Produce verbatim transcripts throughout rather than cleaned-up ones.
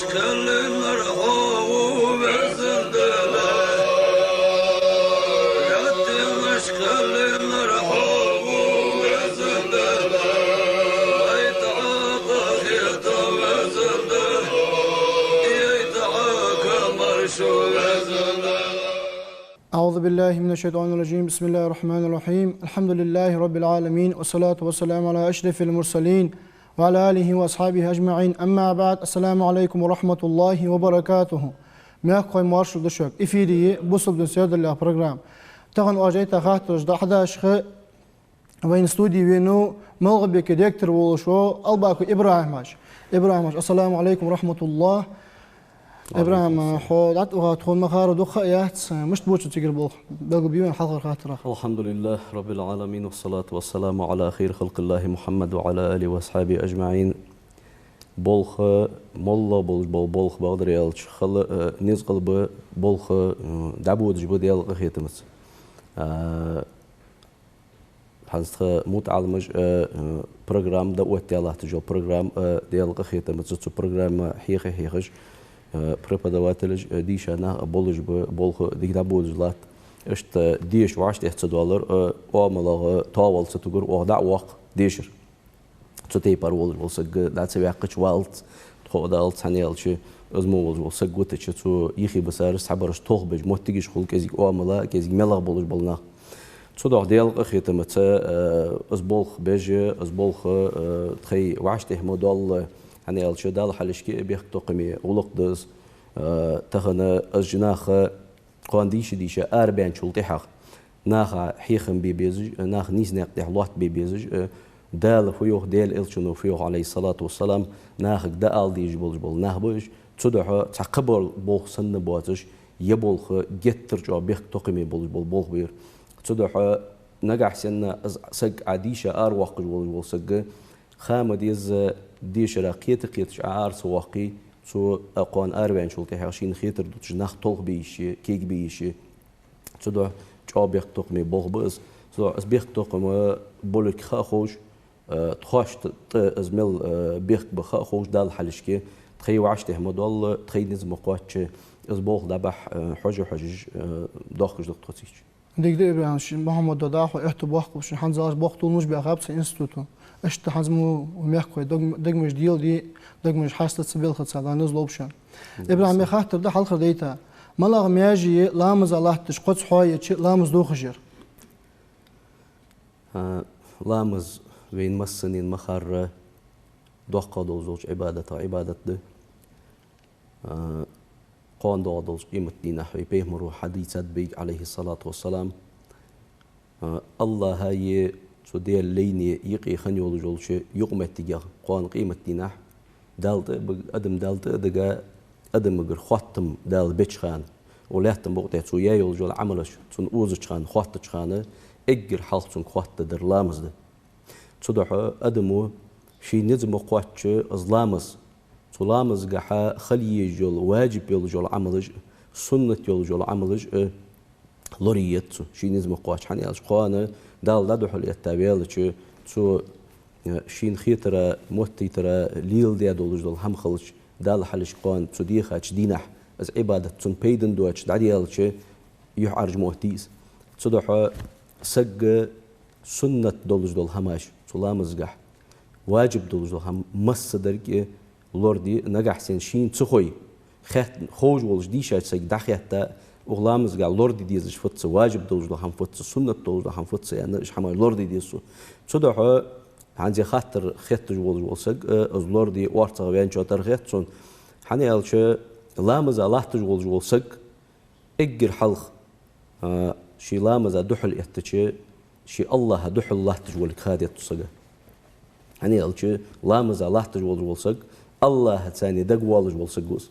Кхаллинар хьо ва, везан Дала. Яттинаш кхаллинар хьо ва, везан Дала. Вай тӀакъа хета, везан Дала. Яй тӀакъа маршо, везан Дала. أعوذ بالله من الشيطان الرجيم. بسم الله الرحمن الرحيم. الحمد لله رب العالمين. والصلاة والسلام على أشرف المرسلين وعلى آله وأصحابه أجمعين. أما بعد. السلام عليكم ورحمة الله وبركاته. Мехкахой, маршал да шуга. Эфире я «Бусалба дин сердал» яха программа. Тахан оаш дайта хаттараш дӀахьадеш хьа вайна студе венав МагӀалбике директор волаш вола Албаков ИбрахӀим-Хьажа. ИбрахӀим-Хьажа, ассаламу Ӏалайкум ва рахьматуллахӀ. ИбрахӀим, хьо дӀатӀаваха тхона ма харра дукха а яц, мишта бувцаш цигара болх? Белгалбе вайна хьалхара хаттарах. الحمد لله رب العالمين، والصلاة والسلام على خير خلق الله محمد وعلى آله وأصحابه أجمعين. Болх, моллагӀа болаш бола болх, бакъдар аьлча, хала, э, низ къалба болх, э, дӀабодаш ба Даьла къахетамца. А, ХӀанз тха мутаӀаламаша, э, э, программа да оттадаь латташ йола программа, э, Даьла къахетамца цу программа хьеха-хьехаш, э, преподавателаш, э, дийша нах а болаш ба, болх дика дӀабодаш латт. Иштта деша вӀаштӀехьа ца доаллар, э, оамалагӀа тоавала ца тугар оаха дӀа а воаккх дешар. Цу тайпара волаш вола саг дӀа ца ваьккхача валац, тхо а далац, хӀана аьлча, из мо волаш вола саг витача, цу юхебисараш, цхьабараш тохабеш моттигаш хул, кӀезига оамала, кӀезига меллагӀа болаш бола нах. Цудухьа Даьла къахетамца, э, из болх беш, из болх, э, тхоай вӀаштӀехьа ма доалла, хӀана аьлча Далла хьалхашка бехктокхаме гӀулакх да из, э, тахан из жинаха кхоана дийша-дийша арабаьнначул тӀехьагӀа наха хьехам бе безаш, наха нийса наькъа тӀа лоаттабе безаш, э, Дала фу йоах, Даьла Элчано фу йоах, Ӏалайхи ссалату вассалам, нахага дӀаала дезаш болаш бола нах ба уж. Цудухьа цхьа кхыбола болх санна боацаш, ер болх геттара чӀоагӀа бехктокхаме болаш бола болх ба ер. Цудухьа нагахьа санна из саг Ӏа дийша аравоаккхаш волаш вола саг, ха ма дезза дешара кхета-кхеташ Ӏа ара ца воаккхе, цо а кхоана араваьнначул тӀехьагӀа шийна хетар дуташ нах толхабе йиш я, кегабе йиш я. Цудухьа чӀоагӀа бехктокхаме болх ба из. Цудухьа из бехктокхаме болга ха а ховш, э, тхоашта тӀа из мел, э, бехк ба ха а ховш, Далла хьалхашка тхоай вӀаштӀехьа ма доалла, тхоай низ ма кхоачча, из болх дӀабахьа, э, хьожа-хьожаш, э, доахкаш да тхо цигача. Дика да, ИбрахӀим, ший Мухьаммада дӀахо эхта бохкаб ший, хӀанзалца бохк туллаш баьхаб цхьа институт. Иштта хӀанз мо мехкахой дог-, дегамаш дела де, дегамаш хьаста ца белхаца, Дала низ лолба шоана. ИбрахӀим, ер хаттар да хьалхара дайта. МалагӀа маьже я ламаза латташ кхоца хьоаяьча ламаз дохаш яр? А, ламаз вайна массанена ма харра доккхагӀа долаш долча Ӏибадатех Ӏибадат да. А, кхоана доагӀа долча къематдийнахьа вай пайхамара хьадийцад вайга, Ӏалайхи ссалату вассалам, а, АллахӀаи цу Даьла лайнеи юкъе хинна йолаш йолча юкъаметтигех кхоана къематдийнахьа Далла тӀа а бага, адам Далла тӀа а дага, адамагара хоттам Дала беча хана, укх лаьттан букъа тӀа цо яь йолаш йола Ӏамалаш цунна озача хана, хоттача хана, эггара хьалха цунга хоттаргдар ламаз да. Цудухьа адамо ший низ ма кхоачча из ламаз, цу ламазагахьа хила езаш йола, важиб йолаш йола Ӏамалаш а, суннат йолаш йола Ӏамалаш а лораеш еза цо, ший низ ма кхоачча, хӀана аьлча кхоана Далла дӀадухьал этта ваьлча, цо, э, шийна хетара, моттийтара леладаь долаш дола хӀама хилча, Далла хьалхашка кхоана цо дехача дийнахьа из Ӏибадат цунна пайдана доацаш дӀадаьлча, юхьӀаьржа ма оттадий из. Цудухьа сага суннат долаш дола хӀамаш цу ламазагахьа, важиб долаш дола хӀама массадарг а лораде, нагахьа санна шийна ца хой, хет-, ховш волча дийшача сага дӀахетта, укх ламазагахьа лораде дезаш фуд са, важиб долаш дола хӀама фуд са, суннат долаш дола хӀама фуд са аьнна, уж хӀамаш лораде деза цо. Цудухьа, хӀанз ер хаттар хетташ волаш вола саг, э, из лораде орцагӀа ваьнначоа тара хет сона. ХӀана аьлча, ламаза латташ волаш вола саг, эггара хьалха, а, ший ламаза духьал эттача, ший АллахӀа духьал латташ волга ха деза цу сага. ХӀана аьлча, ламаза латташ волаш вола саг АллахӀаца дагавоалаш вола саг ва из.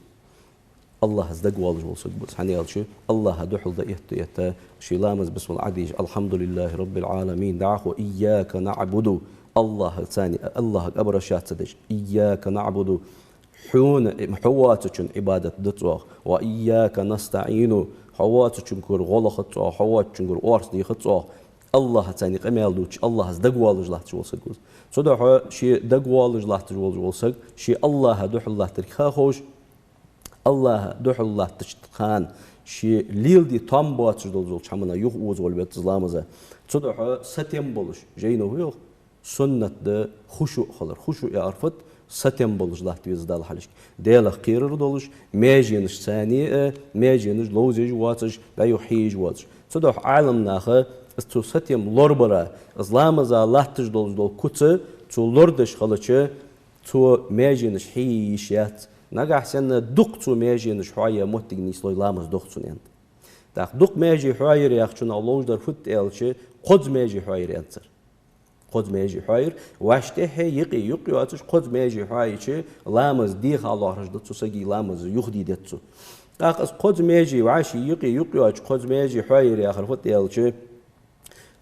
АллахӀаца дагавоалаш вола саг ва из. ХӀана аьлча, АллахӀа духьал дӀаэтта-этта, ший ламаз бисмал Ӏадийша, الحمد لله رب العالمين, дӀахо إياك نعبد, АллахӀаца, АллахӀага обращаться деш, إياك نعبد, Хьона, хьо воацачунна Ӏибадат дац оаха. وإياك نستعين, хьо воацачунгара гӀо лохац оаха, хьо воацачунгара орц дехац оаха. АллахӀаца къамаьл дувцаш, АллахӀаца дагавоалаш латташ вола саг ва из. Цудухьа ше дагавоалаш латташ волаш вола саг, ше АллахӀа духьал латтарг ха ховш, АллахӀа духьал латтача хана ше леладе тоам боацаш долаш долча хӀаманах юха оза волавеннав из ламаза. Цудухьа сатем болаш, жайно хӀу йоах, суннат да хушуъ хилар. Хушуъ яхар фуд? Сатем болаш латта веза Далла хьалхашка. Даьлах кхерар долаш, маьженаш царна а, маьженаш ловзаш воацаш, дӀа-юха хьежаш воацаш. Цудухьа Ӏаламнаха из цу сатем лорабара, из ламаза латташ долаш дола куц цо лорадеш хилча, цо маьженаш хьее йиш яц. Нагахьа санна дукха цо маьженаш хьоаяь моттиг нийслой, ламаз дох цун, аьннад. ТӀаккха дукха маьже хьоаяр яхачунах ловш дар фуд аьлча, кхозза маьже хьоаяр, аьннад цар. Кхозза маьже хьоаяр, вӀаший тӀехьеи юкъеи юкъ йоацаш, кхозза маьже хьоайича, ламаз деха лоархӀаш да цу сага, ламаз юхадоаладаьд цо. ТӀаккха из кхозза маьже, вӀаший юкъеи юкъ йоацаш кхозза маьже хьоаяр яхар фуд аьлча,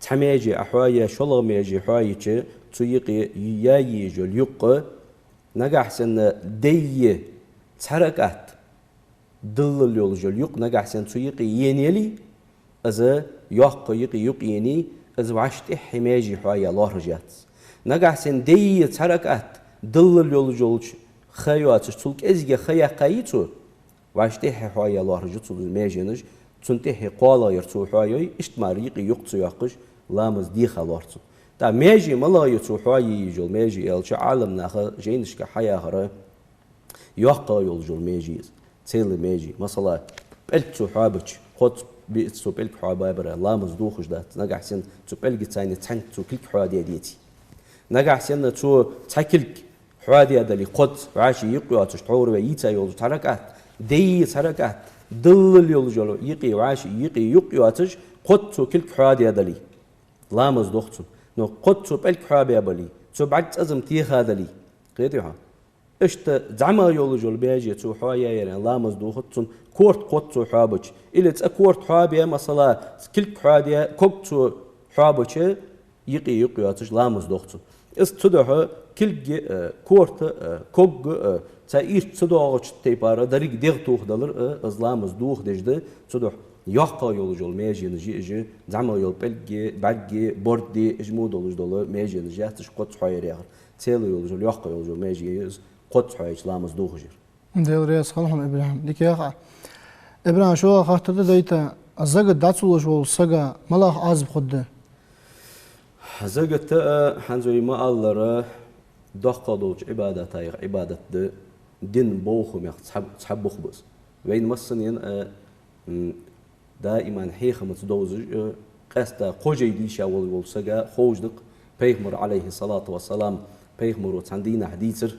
цхьа маьже Ӏа хьоаяь, шоллагӀа маьже хьоайича, цу юкъе яь езаш йола юкъ, нагахьа санна даьй цхьа ракаӀат диллал йолаш йола юкъ нагахьа санна цу юкъе енай, из йоккха юкъе юкъ енай, из вӀаший тӀехье маьже хьоаяь лоархӀаш яц. Нагахьа санна даьй цхьа ракаӀат диллал йолаш йолча ха йоацаш, цул кӀезигагӀа ха яьккхай цо, вӀаший тӀехье хьоаяь лоархӀаш я цо маьженаш, цунна тӀехье кхоалагӀа яр цо хьоайой, иштта мара юкъе юкъ ца йоаккхаш, ламаз деха лоархӀ цун. ТӀаккха маьже малагӀа я цо хьоае езаш йола маьже аьлча, Ӏаламнаха жайнашка хьаяхар, йоккхагӀа йолаш йола маьже я из, цела маьже. Масала, пӀелг цо хьоабича, кхозза, биъазза цо пӀелг хьоабабар ламаз дохаш дац, нагахьа санна цу пӀелгаца цхьанне цхьанне цо кулг хьоадаь деце. Нагахьа санна цо цхьа кулг хьоадаь дале, кхозза, вӀаший юкъ йоацаш, тхьовра вай йийца йолаш цхьа ракаӀат, даьй цхьа ракаӀат диллал йолаш йола юкъе, вӀаший юкъе юкъ йоацаш, кхозза цо кулг хьоадаь дале, ламаз дох цун. Но кхозза цо пӀелг хьоабаь бале, цо бӀарг цӀазам теха дале, кхетий хьо? Иштта зӀамагӀа йолаш йола маьже цо хьоаяьяр ламаз дохац цун, корта кхозза цо хьоабича. Или цкъа корта хьоабаь, масала, кулг хьоадаь, ког цо хьоабича, юкъе юкъ йоацаш ламаз дох цун. Из цудухьа кулг а, э, корта а, э, ког а, э, цхьа ирча ца доагӀача тайпара деррига дегӀ тохадалар а, э, из ламаз дохадеш да, цудухьа йоккхагӀа йолаш йола маьженаш я уж, зӀамагӀа йола пӀелг а, бӀарг а, борд а, уж мо долаш дола маьженаш яц уж кхозза хьоаяр яхар. Цела йолаш йола, йоккха йолаш йола маьже я из, кхозза хьоайича ламаз дохаш яр. Даьла раьза хилва хьона, ИбрахӀим. Дика яхар. ИбрахӀим, шоллагӀа хаттар да дайта: закат дӀа ца луш волча сага малагӀа Ӏазап хургда? Закат а, хӀанз вай ма аллара, доккхагӀа долча Ӏибадатех Ӏибадат да, дина бовхамех цхьа, цхьа бух ба из. Вайна массанена а, м, даиман хьехамца довзаш а, къаьстта кхо жай дийша волаш волча сага ховш да-кх, Пайхамара, Ӏалайхи ссалату вассалам, Пайхамаро цхьан дийнахьа дийцар,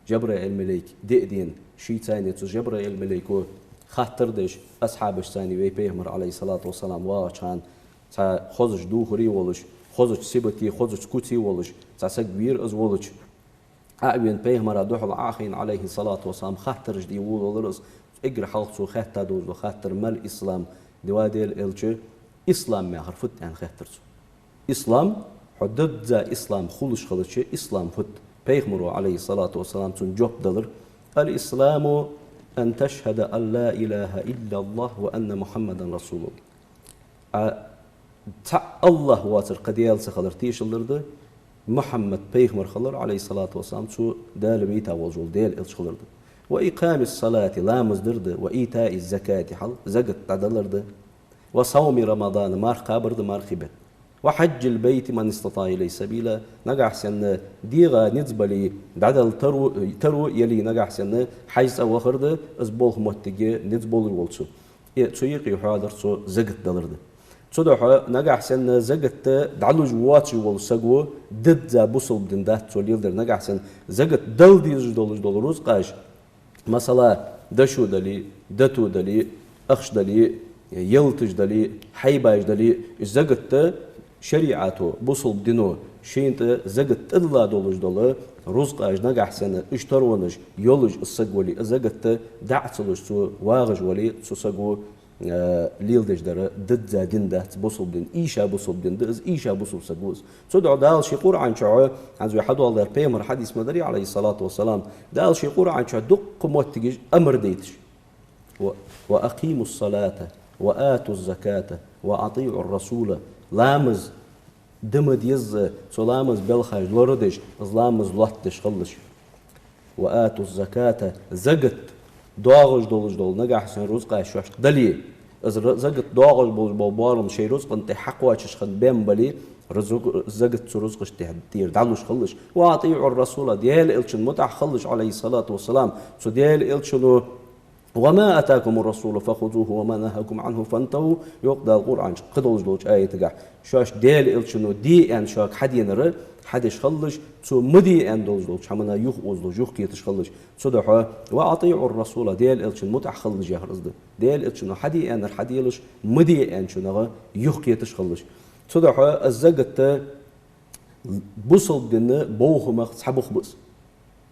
Жабраил-малейк диъ дена, шийца цхьана цу Жабраил-малейко хаттар деш, асхьабашца цхьана вай Пайхамар, Ӏалайхи ссалату вассалам, вагӀача хана, цхьа хозача духаре волаш, хозача сибате, хозача куце волаш, цхьа саг вера из волча, Ӏо а вена, Пайхамара духьал Ӏо а хайна, Ӏалайхи ссалату вассалам, хаттараш де волавелар из. Эггара хьалха цо хаьтта долаш дола хаттар: «Мал ислам?» Диваделла элча, ислам яхар фуд аьнна хаьттар цо. Ислам, хьо дадза ислам хулаш хилча, ислам фуд? Пайхамаро, Ӏалайхи ссалату вассалам, цунна жоп далар: «Ал-исламу ан ташхӀада ан ла илахӀа иллаллахӀ ва анна Мухьаммадан расулуллахӀ». Ӏа цхьа АллахӀ воацар, кхы Даьла ца хилар тешал дар да, Мухьаммад пайхамар хилар, Ӏалайхи ссалату вассалам, цо Дала вайта волаш вола Даьла элча хилар да. «Ва икъамис салати», ламаз дар да, «ва итаиз закати», хьал закат дӀадалар да, «ва сауми Рамадана», марха кхабар да, мархий бетта, «ва хьажжил байти ман истатаӀа илайхи сабила», нагахьа санна дегӀа низ бале, дӀадала таро, таро яле, нагахьа санна хьажцӀа вахар да, из болх моттиге низ болаш волчо. Э, цу юкъе хьоадар цо закат далар да. Цудухьа нагахьа санна закат дӀалуш воацаш вола саго дадза бусалба дин дац цо леладер. Нагахьа санна закат дала дезаш долаш дола рузкъаш, масала, дошо дале, дото дале, ахча дале, ялаташ дале, хьайбаш дале, уж закат шариӀато, бусалба дино шийна тӀа закат тӀадилла долаш дола рузкъаш, нагахьа санна уж таронаш йолаш из саг вале, из закат дӀа ца луш цо вагӀаш вале, цу саго, э, леладеш дар дадза дин дац, бусалба дин, ийша бусалба дин да из, ийша бусалба саг ва из. Цудухьа Дала ший Къуръан чу, хӀанз вай хьадоаладаьр пайхамара хьадис ма дарий, Ӏалайхи ссалату вассалам, Дала ший Къуръан чу дуккха моттигаш амар дайташ: «Ва, ва акъимус салата, ва атуз заката, ва атиӀур расула». Ламаз да ма деза, цу ламаза белхаш лорадеш, из ламаз лоаттадеш хилалаш. «Ва атуз заката», закат ДоагӀаш долаш дола нагахьа санна рузкъа шоашта дале, из ра-, закат доагӀаш болаш бола боарам шоай рузкъан тӀа хьакхоачаш хинна бен бале, рузу-, закат цу рузкъашта тӀера дӀалуш хилалаш. «وأطيعوا الرسول», Даьла Элчанна мутӀахьа хилалаш, عليه الصلاة والسلام, цу Даьла Элчано «وما آتاكم الرسول فخذوه وما نهاكم عنه فانتهوا», йоах Дала Къуръан чу кхыдолаш долча аятагахь. Шоашта Даьла Элчано де аьнна шуга хьаденар хьадеш хилалаш, цо ма де аьнна долаш долча хӀаманна юхаозалуш, юхакхеташ хилалаш. Цудухьа «وأطيعوا الرسول», Даьла Элчанна мутӀахьа хилалаш яхар из да. Даьла Элчано хьаде аьннар хьаделаш, ма де аьнначунах юхакхеташ хилалаш. Цудухьа из закат бусалба дина бовхамах цхьа бух ба из.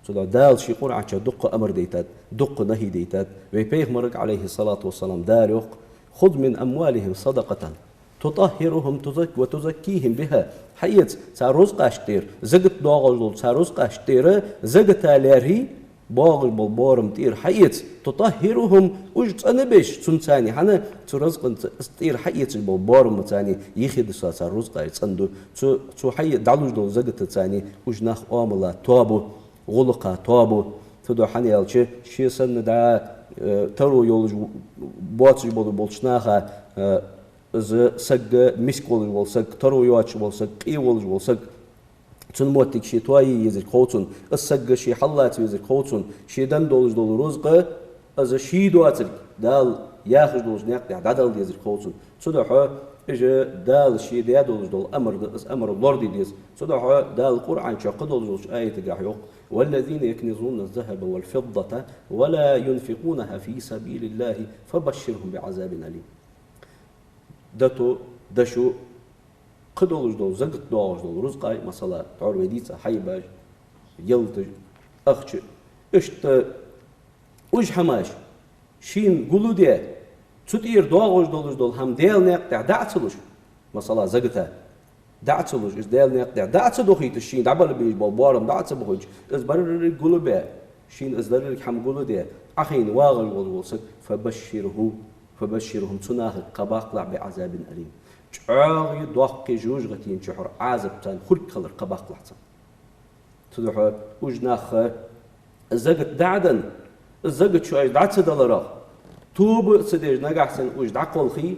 Цудухьа Дала ший Къуръан чу дукха амар дайтад, дукха нахьи дайтад. Вай пайхамарга, عليه الصلاة والسلام, Дала йоах: «خذ من أموالهم صدقة تطهرهم تزك-، وتزكيهم بها». Хьаэца цар рузкъашта тӀера, закат доагӀаш дола цар рузкъашта тӀера, заката лаьрхӀа, боагӀаш бола боарам тӀера хьаэца, «تطهرهم», уж цӀена беш цунца, хӀана, цу рузкъанца, тӀера хьаэцаш бола боарамца йихида со цар рузкъаш цӀена ду. Цу, цу хьае-, дӀалуш дола закатаца уж нах оамала тоабу, гӀулакха тоабу. Цудухьа, хӀана аьлча, ше санна дӀа, э, таро йолаш, боацаш бола болча наха, э, из саг, миска волаш вола саг, таро йоацаш вола саг, къе волаш вола саг, цун моттиг ше тоае езарг хов цунна, из саг ше хьаллаца везарг хов цунна, ше денна долаш дола рузкъа, из ший доацарг, Дала яхаш долча наькъа тӀа дӀадала дезарг хов цунна. Цудухьа уж Дала ше даь долаш дола амар да, из амар лораде деза. Цудухьа Дала Къуръан чу кхыдолаш долча аятагахь йоах: «والذين يكنزون الذهب والفضة ولا ينفقونها في سبيل الله فبشرهم بعذاب أليم». Дото, дошо, кхыдолаш дола, закат доагӀаш дола рузкъаш, масала, тхьовра вай дийца хьайбаш, ялаташ, ахча, иштта уж хӀамаш шийна гулде, цу тӀера доагӀаш долаш дола хӀама Даьла наькъа тӀа дӀа а ца луш, масала, заката дӀа а ца луш, из Даьла наькъа тӀа дӀа а ца дохийташ, шийна дӀабала безаш бола боарам дӀа а ца бохийташ, из берригаш гулбе, шийна из деррига хӀама гулде, Ӏохайна вагӀаш вола, вола саг, «فبشره», «فبشرهم», цу нахага кхаъ баккхалахь, «بعذاب أليم». ЧӀоагӀа доккхий жожагӀатен чухьара Ӏазап царна хургхиларах кхаъ баккхалахь царна. Цудухьа уж нах закат дӀа а денна, закат шоаш дӀа ца даларах тоба а ца деш, нагахьа санна уж дӀакхалхе,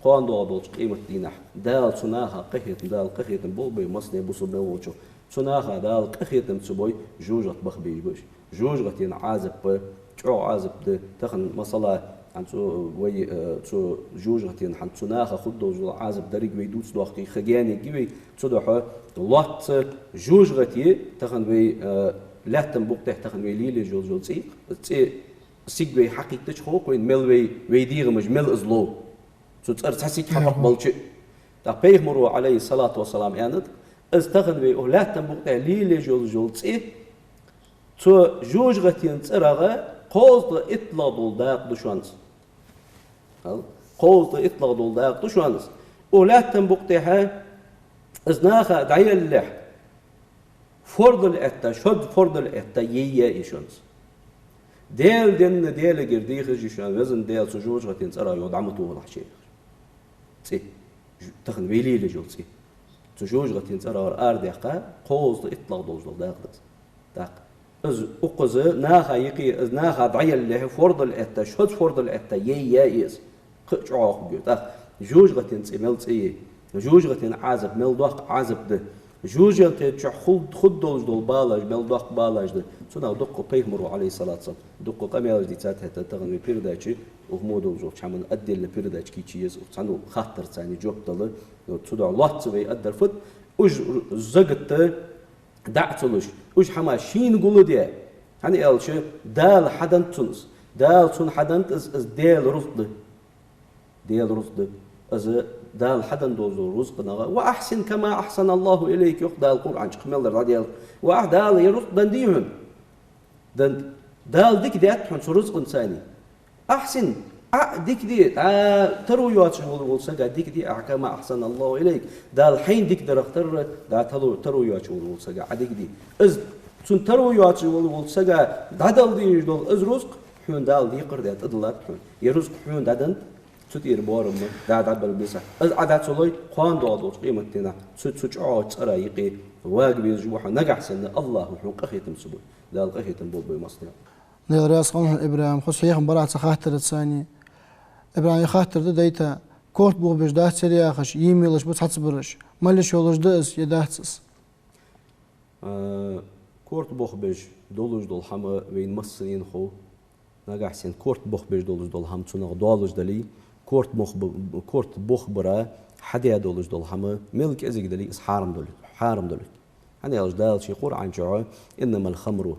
кхоана доагӀа долча къематдийнахьа Дала цу наха къахетам, Дала къахетам болба вай массане бусалба мел волчох. Цу наха Дала къахетам ца бой, жожагӀате баха безаш ба уж. ЖожагӀатен Ӏазап ба, чӀоагӀа Ӏазап да. Тахан, масала, хӀанз цу вай, э, цу жожагӀатен, хӀанз цу наха хургдолаш дола Ӏазап деррига вай дувца доахке, ха гаьна йиге вай. Цудухьа лоацца жожагӀате тахан вай, э, лаьттан букъ тӀа тахан вай лелаеш йолаш йола цӀи, цӀи сиг вай хьакхийттача хов-кх вайна мел вай, вай дегӀамаш мел из лов. Цу цӀера цхьа сиг хьатӀакхбалча а. ТӀаккха пайхамаро, عليه الصلاة والسلام, аьннад, из тахан вай укх лаьттан букъ тӀа лелаеш йолаш йола цӀи, цу жожагӀатен цӀерагӀа кховзткъа иттлагӀа дола дакъа да шоана из. Хьал? Кховзткъа иттлагӀа дола дакъа да шоана из. Укх лаьттан букъ тӀа из наха дӀаялалехь, фордал этта, шозза фордал этта, яй яй шоана из. Даьла денна, Даьлагара дехаш я шоана, Веза Даьла, цу жожагӀатен цӀерах юха дӀа ма тохалахь шоай яхаш. ЦӀи. Ж-, тахан вай лелаеш йола цӀи. Цу жожагӀатен цӀерагӀара арадаьккха, кховзткъа иттлагӀа долаш дола дакъа да из. ТӀаккха из укхаза наха юкъе, из наха дӀаялалехь, фордал этта, шозза фордал этта, яй яй из. Кхы а чӀоагӀа хургья. ТӀаккха жожагӀатен цӀи мел цӀи я, жожагӀатен Ӏазап мел доккха Ӏазап да, жожагӀатен чу хул-, хургдолаш дола балаш мел доккха балаш да. Цунах дукха пайхамаро, عليه الصلاة والسلام, дукха къамаьлаш дийцад, хӀаьта тахан вай передаче, укх мо долаш долча хӀаман отдельно передача кийчъе еза, укх цхьан хаттарца жоп дала. Цудухьа лоацца вай аргдар фуд, уж закат дӀа а ца луш, уж хӀама шийна гулде, хӀана аьлча Дала хьаденнад цунна из. Дала цунна хьаденнад из, из Даьла рузкъа да. Даьла рузкъа да. Из Дала хьаденна долаш дола рузкъанагӀа: «وأحسن كما أحسن الله إليك», йоах Дала Къуръан чу, кхы мел дар дӀадаьлча. Ва ахь, Дала ер рузкъа деннадий хьона? Деннад. Дала дика даьд хьона цу рузкъанца. «أحسن», Ӏа дика де, дӀа таро йоацаш волаш вола сага дика де, «كما أحسن الله إليك». Дала хьайна дика дарах тарра, дӀа таро-, таро йоацаш волаш вола сага Ӏа дика де. Из цунна таро йоацаш волаш вола сага дӀадала дезаш дола из рузкъа хьона Дала декхар даь тӀадиллад хьона. Ер рузкъа хьона дӀаденнад, цу тӀера боарам ма, дӀа дӀабала беза. Из Ӏа дӀа ца лой, кхоана доагӀа долча къематдийнахьа цу, цу чӀоагӀача цӀера юкъе вага везаш ва хьо, нагахьа санна АллахӀо хьона къахетам ца бой. Дала къахетам болба вай массане. Даьла раьза хилва хьона, ИбрахӀим, хоза хьехам бар Ӏа цу хаттара тӀа цани. ИбрахӀим, ер хаттар да дайта: корта бохабеш дац ер яхаш, е мелаш ба цхьаццабараш. Мел йиш йолаш да из, е дац из? А, корта бохабеш долаш дола хӀама вайна массанена хов. Нагахьа санна корта бохабеш долаш дола хӀама цунах долаш дале, корта бохаб-, корта бохабара хьадаь долаш дола хӀама мел кӀезига дале, из хьарам долга, хьарам долга. ХӀана аьлча Дала ший Къуръан чу: «إنما الخمر»,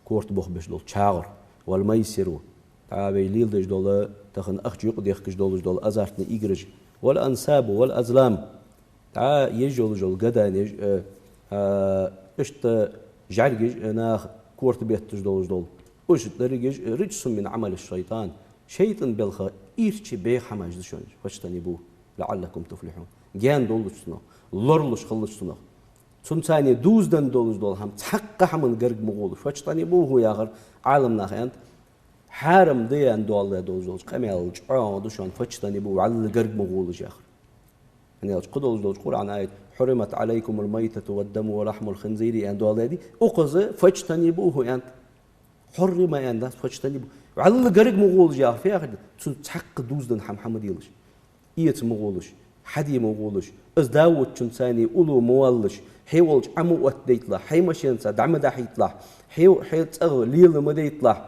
корта бохабеш дола чагӀар, «والميسر», дӀа вай леладеш дола, тахан ахча юкъадехкаш долаш дола азартни играш, «والأنصاب والأزلام», дӀа еш йолаш йола гаданеш, э, э, иштта жӀаргаш, э, наха корта бетташ долаш дола, уж дерригаш, э, «رجس من عمل الشيطان», шайтӀан белха ийрча бӀеха хӀамаш да шоана, «فاجتنبوه لعلكم تفلحون». Гаьна долаш цунах, лоралуш хилалаш цунах. Цунца цхьана дувзаденна долаш дола хӀама, цхьаккха хӀаман гарга ма гӀолаш. «فاجتنبوه» яхар Ӏаламнаха аьннад, хьарам да аьнна доаладаь долаш долча къамаьлал чӀоагӀа да шоана «فاجتنبوه», вӀалла гарга ма гӀолаш яхар. ХӀана аьлча кхы долаш долча Къуръан аят: «حرمت عليكم الميتة والدم ولحم الخنزير» аьнна доаладаьдий, укхаза «فاجتنبوه» аьннад. «حرم» аьнна дац, «فاجتنبوه». ВӀалла гарга ма гӀолаш яхар фу яхар да? Цунца цхьаккха дувзаденна хӀама, хӀама ма делаш. Эца ма гӀолаш, хьаде ма гӀолаш, из да воацачунца цхьана уллув ма валалаш, хье волча Ӏо ма оттадайталахь, хьай машенаца дӀа ма дахьийталахь, хье, хье цӀагӀа лела ма дайталахь.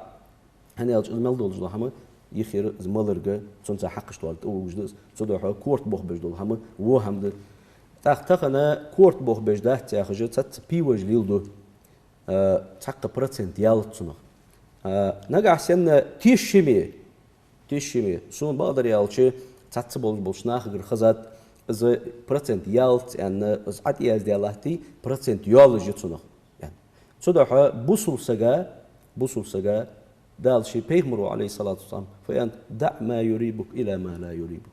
ХӀана аьлча из мел долаш дола хӀама, йиххьера из маларга, цунца хьакхашта вала тӀавугаш да из. Цудухьа корта бохабеш дола хӀама во хӀама да. ТӀаккха тахан корта бохабеш дац яхаш цхьацца пиваш леладу. А, цхьаккха процент ялац цунах. А, нагахьа санна тешаме, тешаме, сона бакъдар аьлча, цхьацца болаш болча нахагара хазад, из процент ялац аьнна, из ӀотӀаяздаь латтий, процент йоалаш я цунах, аьнна. Цудухьа бусалба сага, бусалба сага Дала ший Пайхамаро, عليه الصلاة والسلام, фу аьннад: «دع ما يريبك إلى ما لا يريبك».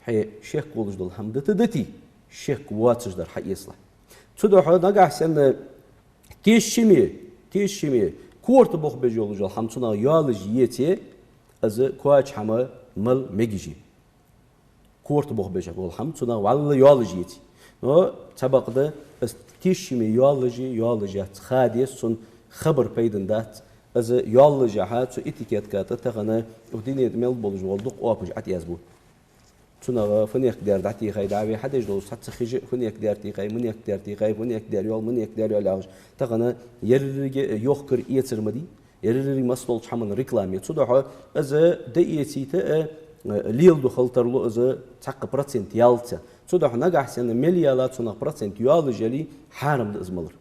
Хье шек волаш дола хӀама дита дитий, шек воацаш дар хьаэцалахь. Цудухьа нагахьа санна тешаме, тешаме, корта бохабеш йолаш йола хӀама цунах йоалаш еце, из кхоача хӀама мала мегаш я. Корта бохабеш бола хӀама цунах вӀалла йоалаш еце. Но цхьабакъда из тешаме йоалаш я, йоалаш яц, ха деза цунна, хабар пайдана дац. Из йоалаш яхьа цу этикетка тӀа тахан укх дунен тӀа мел болаш вола дукха оапаш ӀотӀаязбу. Цунах фунех дер дӀатехай, дӀа вай хьадеш долаш цхьацца хиш, фунех дер техай, мунех дер техай, фунех дер йоал, мунех дер йоал яхаш. Тахан еррига йохкар-эцар ма дий, еррига массадолча хӀаман реклама я. Цудухьа из дӀаэцийта а, э, леладу хила тарлу из цхьаккха процент ялаца. Цудухьа нагахьа санна мел яла цунах процент йоалаш яле, хьарам да из малар.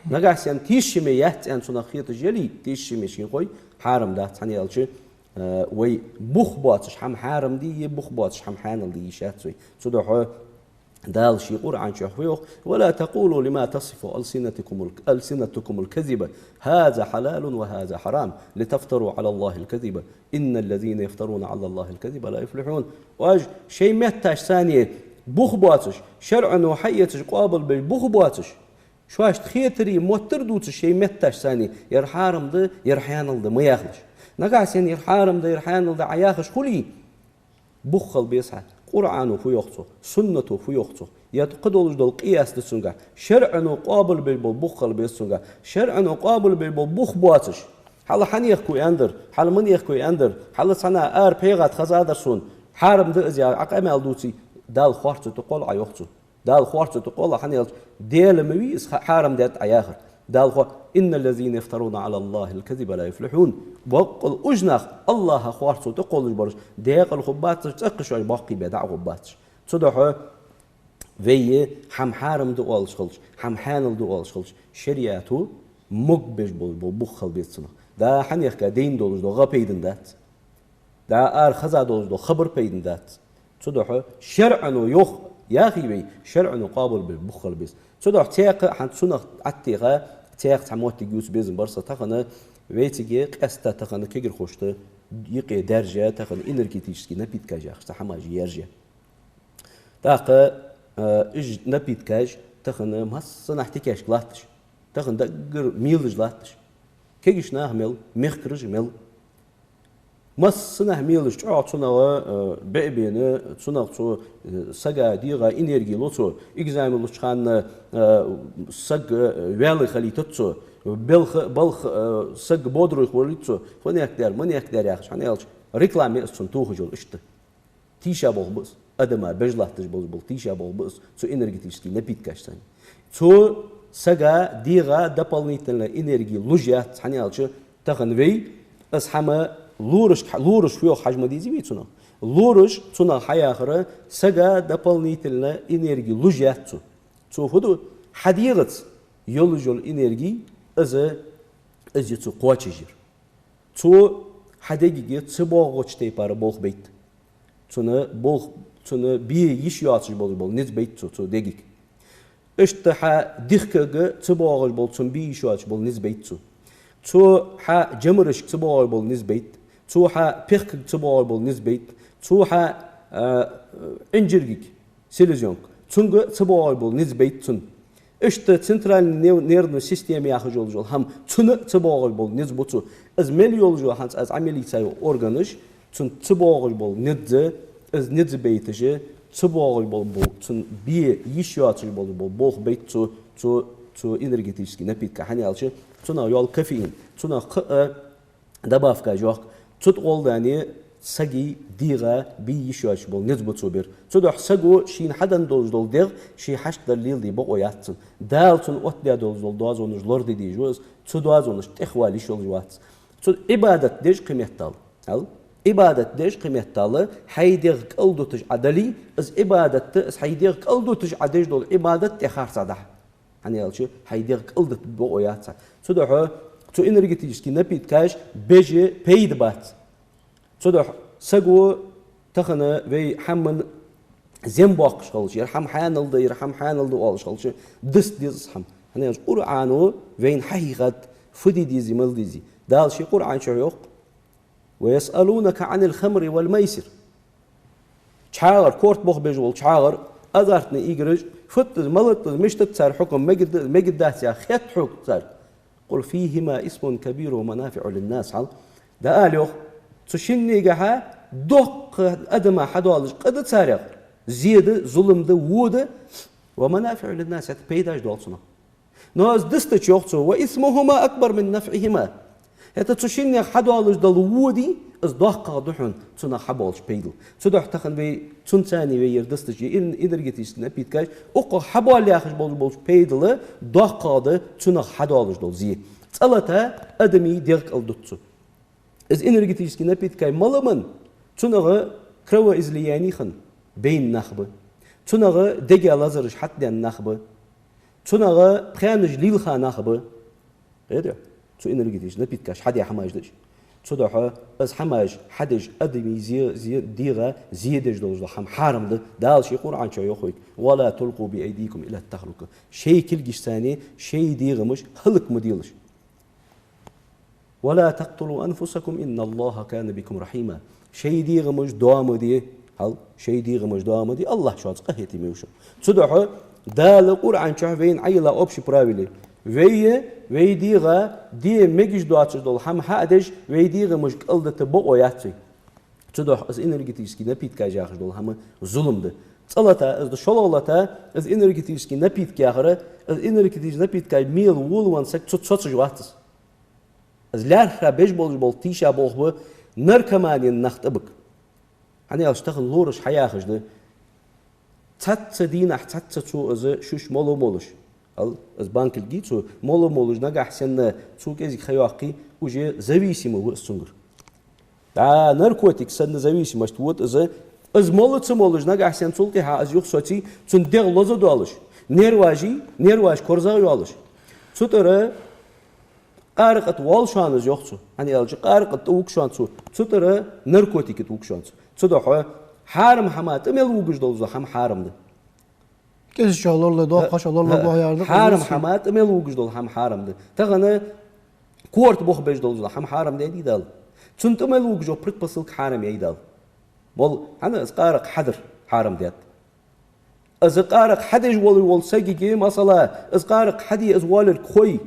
Нагахьа санна тешаме яц аьнна цунах хеташ яле, тешаме ший хой, хьарам дац, хӀана аьлча, э, вай бух боацаш хӀама хьарам де, е бух боацаш хӀама хьанал де йиш яц вай. Цудухьа Дала ший Къуръан чу фу йоах: «ولا تقولوا لما تصف ألسنتكم ال-، ألسنتكم الكذب هذا حلال وهذا حرام لتفتروا على الله الكذب إن الذين يفترون على الله الكذب لا يفلحون». Оаш шоай метташца цхьана бух боацаш, шарӀо хьаэцаш къоабалбеш бух боацаш, шоашта хетаре моттар дувцаш шоай метташца цхьана, ер хьарам да, ер хьанал да ма яхалаш. Нагахьа санна ер хьарам да, ер хьанал да Ӏа яхаш хуле, бух хила беза хьа. Къуръано фу йоах цох, суннато фу йоах цох, е кхы долаш дола къияс да цунгахь, шарӀо къоабалбеш бола бух хила беза цунгахь. ШарӀо къоабалбеш бола бух боацаш, хьалха хьанехк ва аьннадар, хьалха манехк ва аьннадар, хьалха цхьанне ара пхьегӀа тӀа хезадар сона, хьарам да из яхаш Ӏа къамаьл дувце, Дала харцо тӀакхолл Ӏа, йоах цо. Дала харцо тӀакхолл Ӏа, хӀана аьлча Даьла ма вий из ха-, хьарам даьд Ӏа яхар. Дала хо-, «إن الذين يفترون على الله الكذب لا يفلحون». Боккъал уж нах, АллахӀа харцо тӀакхоллаш бараш, декъала хургбацаш, цӀаккха шоаш боккхий бе дӀа а хургбацаш. Цудухьа вай хӀама хьарам да оалаш хилча, хӀама хьанал да оалаш хилча, шариӀато могабеш бола, бола бух хила беза цунах. ДӀа хьанехка дайна долаш дола гӀа пайдана дац. ДӀа ара хеза долаш дола хабар пайдана дац. Цудухьа шарӀо йоах, яхий вай, шарӀо къоабалбеш бух хила беза. Цудухьа цхьаккха хӀанз цунах ӀотӀатеха, цхьаккха цхьа моттиг ювца безам бар са тахан, вайцига къаьстта тахан кагирхошта юкъе даьржа, тахан энергетически напиткаш яхаш цхьа хӀамаш яьржа. ТӀаккха, э, уж напиткаш тахан массанахьа тикашка латташ, тахан даггара мелаш латташ. Кагий нах мел, мехкараш мел. Массанахьа мелаш чӀоагӀа цунах, э, беӀ бена, цунах цо, э, сага, дегӀа энерги лу цо. Экзамен луча хана, э, саг, э, ваьле хилийтац цо. Балха, балха, э, саг бодрый хилийтац цо. Фу нек дар, ма нек дар яхаш, хӀана аьлча реклама я из цунна тохаш йола иштта. Тийша болх ба из. Адама беш латташ болаш бола тийша болх ба из цу энергетически напиткашца. Цо сага, дегӀа дополнительно энерги луш яц, хӀана аьлча тахан вай из хӀама лораш, лораш фу йоах хьажа ма дезий вай цунах. Лораш цунах хьаяхар сага дополнительно энерги луш яц цо. Цо фу ду, хьа дегӀаца йолаш йола энерги из, из я цо кхоачашъяр. Цо хьа дегага цабоагӀача тайпара болх бейт. Цунна болх, цунна бе йиш йоацаш болаш бола низ бейт цо, цо дегага. Иштта хьа дихкага цабоагӀаш бола, цунна бе йиш йоацаш бола низ бейт цо. Цо хьа жамарашка цабоагӀаш бола низ бейт. Цо хьа пехкага цабоагӀаш бола низ бейт. Цо хьа, а, Ӏинжиргага, селезенка, цунга цабоагӀаш бола низ бейт цунна. Иштта центральный нерв-, нервный система яхаш йолаш йола хӀама, цунна цабоагӀаш бола низ ба цо. Из мел йолаш йола хӀанз аз Ӏамал ийца йола органаш, цунна цабоагӀаш бола низ, из низ бейташ, цабоагӀаш бола бо-, цунна бе йиш йоацаш бола бо-, болх бейт цо, цо, цу энергетически напитка, хӀана аьлча цунах йола кофеин, цунах кхы а добавкаш йоах. Цу тӀа гӀолла дани сага, дегӀа бе йиш йоацаш бола низ ба цо бер. Цудухьа саго шийна хьаденна долаш дола дегӀ ше хьашт дар леладе бокъо яц цунна. Дала цунна оттадаь долаш дола доазонаш лораде дезаш ва из, цу доазонашта тӀехвала йиш йолаш вац. Цу Ӏибадат деш кхы меттел. Ал? Ӏибадат деш кхы меттел, хьай дегӀ кӀалдуташ Ӏа дале, из Ӏибадат, из хьай дегӀ кӀалдуташ Ӏа деш дола Ӏибадат тӀехарцадахь. ХӀана аьлча хьай дегӀ кӀалдита бокъо яц хьа. Цудухьа цу энергетически напиткаш беш пайда бац. Цудухьа саго тахан вай хӀаман зем боаккхаш хилча, ер хӀама хьанал да, ер хӀама хьанал да оалаш хилча, диста деза из хӀама. ХӀана аьлча Къуръано вайна хьахьийхад, фу де дезий, мала дезий. Дала ший Къуръан чу йоах: «ويسألونك عن الخمر والميسر». ЧхьагӀар, корта бохабеш вола чхьагӀар, азартни играш, фуд из, малад из, мишта да цар хьукам, мегад, мегаргдац яха хет хьога царга. «قل فيهما إثم كبير ومنافع للناس», хьал. Дала йоах, цу шиннегахьа доккха адама хьадоалаш къа да царех, зе да, зулам да, во да, «ومنافع للناس», хӀаьта пайдаш доал цунах. Но из дистача йоах цо: «وإثمهما أكبر من نفعهما». ХӀаьта цу шиннех хьадоалаш дола во дий, из доккхагӀа да хьона цунах хьабоалаш пайдал. Цудухьа тахан вай цунца а вай ер дистача эн-, энергетически напиткаш, укхох хьабоал яхаш болаш болча пайдал доккхагӀа да цунах хьадоалаш дола зе. ЦӀа лата адамий дегӀ кӀалдут цо. Из энергетически напиткаш мала ба? Цунах кровоизлияни хинна байна нах ба. Цунах дега лазараш хьатӀаденна нах ба. Цунах пхаьнаш лилха нах ба. Хетий? Цу энергетически напиткаш хьаде хӀамаш деш. Цудухьа из хӀамаш хьадеш адамий зе, зе, дегӀа зе деш долаш дола хӀама хьарам да. Дала ший Къуръан чу йоах вайга: «ولا تلقوا بأيديكم إلى التهلكة». Шоай кулгашца шоай дегӀамаш хӀалак ма делаш. «ولا تقتلوا أنفسكم إن الله كان بكم رحيما». Шоай дегӀамаш доа ма де, хьал, шоай дегӀамаш доа ма де, АллахӀ шоца къахетаме ва шоана. Цудухьа Дала Къуръан чу вайна Ӏайилла общий правила. Вай, вай дегӀа де мегаш доацаш дола хӀама хьа а деш, вай дегӀамаш кӀалдита бокъо яц вай. Цудухьа из энергетически напиткаш яхаш дола хӀама зулам да. ЦӀа лата, из да, шоллагӀа лата, из энергетически напитка яхар, из энергетически напиткаш мел волавенна саг цу-, цоцаш вац из. Из лаьрххӀа беш болаш бола тийша болх ба наркоманен нах тӀабига. ХӀана аьлча тахан лораш хьаяхаш да. Цхьацца дийнахьа, цхьацца цо из шуш мало молаш. Ал, из банкилги цо мало молаш, нагахьа санна цо кӀезига ха йоаккхе, уже зависимый ва из цунгара. Да, наркотик санна зависимость вот из. Из мало ца молаш, нагахьа санна цул тӀехьа из юхасоце, цун дегӀ лоза долаш, нерваши, нерваш корзагӀа йолаш. Цу тӀара къаракъа тӀа воал шоана из, йоах цо. ХӀана аьлча къаракъа тӀа вуг шоана цо. Цу тӀара наркотика тӀа вуг шоана цо. Цудухьа хьарам хӀама тӀа мел вугаш долаш дола хӀама хьарам да. КӀезига чӀоагӀа лоралу, доккха чӀоагӀа лоралу, гохьяр да, хьарам хӀама тӀа мел вугаш дола хӀама хьарам да. Тахан корта бохабеш долаш дола хӀама хьарам даьдий Дала? Цунна тӀа мел вугаш йола предпосылка хьарам яьй Дала. Мол, хӀана из къаракъа хьадар хьарам даьд? Из къаракъа хьадеш волаш вола сагага, масала, из къаракъа хьаде из воаллар хой,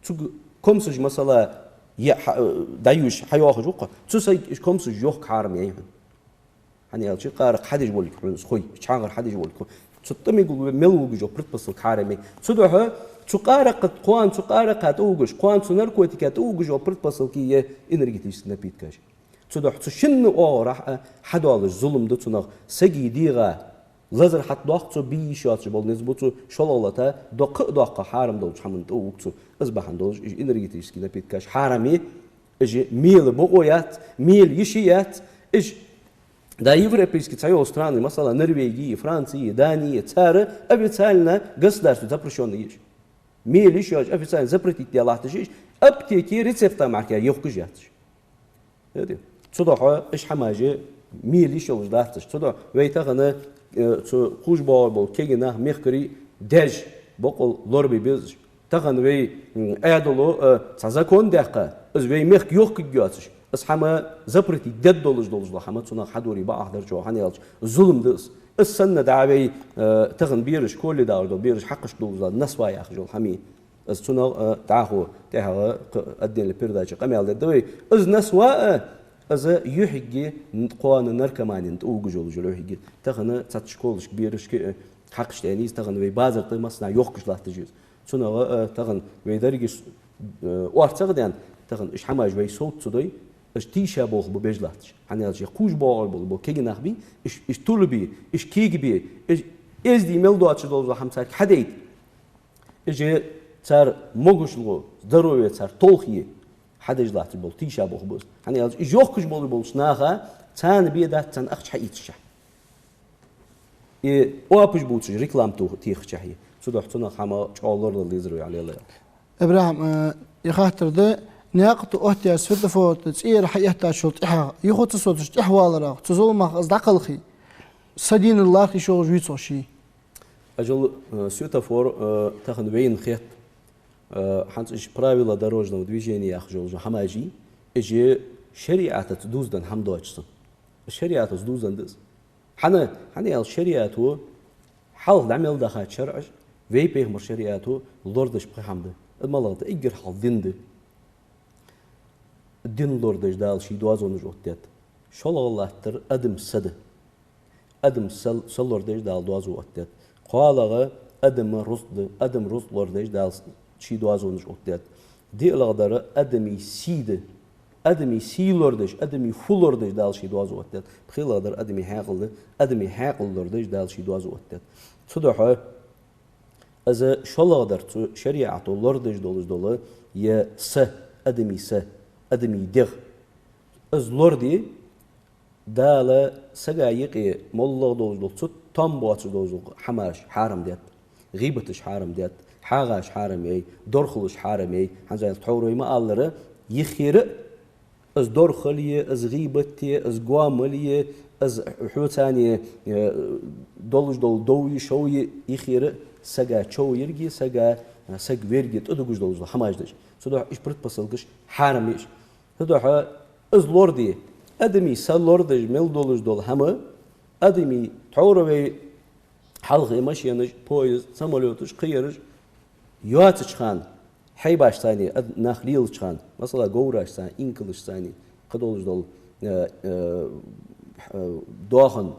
цуга комсаш, масала, е хьа-, дӀаювш, хьайоахаш ва-кх хьо. Цу сага уж комсаш йохка хьарам яьй хьона. ХӀана аьлча, къаракъ хьадеш волга хьона из хой, чхьагӀар хьадеш волга хьона. Цу тӀамигал мел вугаш йола предпосылка хьарам яьй. Цудухьа цу къаракъа, кхоана цу къаракъа тӀа вугаш, кхоана цу наркотика тӀа вугаш йола предпосылка я энергетически напиткаш. Цудухьа цу шинна оагӀорахьа хьадоалаш зулам да цунах, сага дегӀа лазар хьатӀадоаккх цо, бе йиш йоацаш бола низ ба цо, шоллагӀа лата доккха а доаккха хьарам долча хӀаман тӀа вуг цо. Из бахьан долаш уж энергетически напиткаш хьарам я, уж мела бокъо яц, мела йиш яц, уж да европейски цхьайола страны, масала, Норвеги, Франци, Дани, цар официально государство запрещённый я уж. Мела йиш йоацаш официально запретить даь латташ я уж, аптеке рецепта мара йохкаш яц уж. Хетий? Цудухьа уж хӀамаш мела йиш йолаш дац уж. Цудухьа вай тахан, э, цу кхувш боагӀаш бола кегий нах, мехкарий, даьш, бокъонца лорабе беза уж. Тахан вай, м, Ӏаьдало, э, цхьа закон даьккха, из вай мехка йохкаргйоацаш, из хӀама запретить дергдолаш долаш дола хӀама цунах хьадоре бакъахьа дар чӀоагӀа, хӀана аьлча зулам да из. Из санна дӀа вай, э, тахан бераш, колледж дӀаоалаш дола бераш хьакхаш долаш дола насвай яхаш йола хӀама я. Из цунах, э, дӀахо тӀехьагӀа кхы отдельно передаче къамаьл дергда вай. Из насвай а, из юхьигге н-, кхоана наркоманин тӀа вугаш йолаш я юхьигге. Тахан цхьацца школашка берашка, э, хьакхаш даьнна я из, тахан вай базар тӀа массанахьа йохкаш латташ я из. Цунах, э, тахан вай деррига, э, орцагӀа даьнна, тахан уж хӀамаш вай совца ца дой, уж тийша болх ба беш латташ. ХӀана аьлча кхувш боагӀаш бола, бола кегий нах бий, уж, уж тулабе, уж кегабе, уж эздий мел доацаш долаш дола хӀама царга хьадайта. Уж цар могашал, здоровье цар толхае хьадеш латташ бола тийша болх ба из. ХӀана аьлча уж йохкаш болаш болча наха царна бе дац царна ахча хьаийцача. И оапаш бувцаш реклама тох-, техача. Цудухьа цунах хӀама чӀоагӀа лоралуш лезар вай, Ӏалелай. Ибрахьим, э, е хаттар да, наькъа тӀа оттаяь светофор тӀа цӀера хьаэттачул тӀехьагӀа, юха ца соцаш тӀехьаваларах, цу зуламах из дӀакхалхе, са дийнал лархӀа йиш йолаш вий цох ший? Ажал, э, светофор, э, тахан вайна хет, э, хӀанз уж правила дорожного движения яхаш йола хӀамаш я, уж шариӀатаца дувзаденна хӀама доацаш санна. ШариӀатаца дувзаденна да из. ХӀана, хӀана аьлча шариӀато хьалха дӀа мел дахача шарӀаша, вай пайхамара шариӀато лорадеш пхи хӀама да. Из малагӀа да? Эггара хьалха дин да. Дин лорадеш Дала ший доазонаш оттадаьд. ШоллагӀа латтар адама са да. Адама са, са лорадеш Дала доазув оттадаьд. КхоалагӀа адама рузкъа да. Адама рузкъа лорадеш Дала ший доазонаш оттадаьд. ДиълагӀдар адама сий да. Адама сий лорадеш, адама фу лорадеш Дала ший доазув оттадаьд. ПхелагӀдар адама хьаькъал да. Адама хьаькъал лорадеш Дала ший доазув оттадаьд. Цудухьа из шоллагӀдар цу шариӀато лорадеш долаш дола е са, адама са, адама дегӀ. Из лораде, Дала сага юкъе моллагӀа долаш дола, цу тӀом боацаш долаш дола хӀамаш хьарам даьд. ГӀийбаташ хьарам даьд, хьагӀаш хьарам яьй, дорхалаш хьарам яьй. ХӀанз тхьовра вай ма аллара, юххера а из дорхал е, из гӀийбат е, из гоамал е, из хьоцане, э, долаш дола дов е, шов е, юххера а сага чов ерг е, сага, э, саг верг е тӀадугаш долаш дола хӀамаш да уж. Цудухьа уж предпосылкаш хьарам я уж. Цудухьа из лораде, адама са лорадеш мел долаш дола хӀама, адама, тхьовра вай хьалха машенаш, поезд, самолёташ, кхыераш йоацача хана, хьайбашца, ад-, нах лелача хана, масала, говрашца, инкалашца, кхы долаш дола, э, э, э, доахан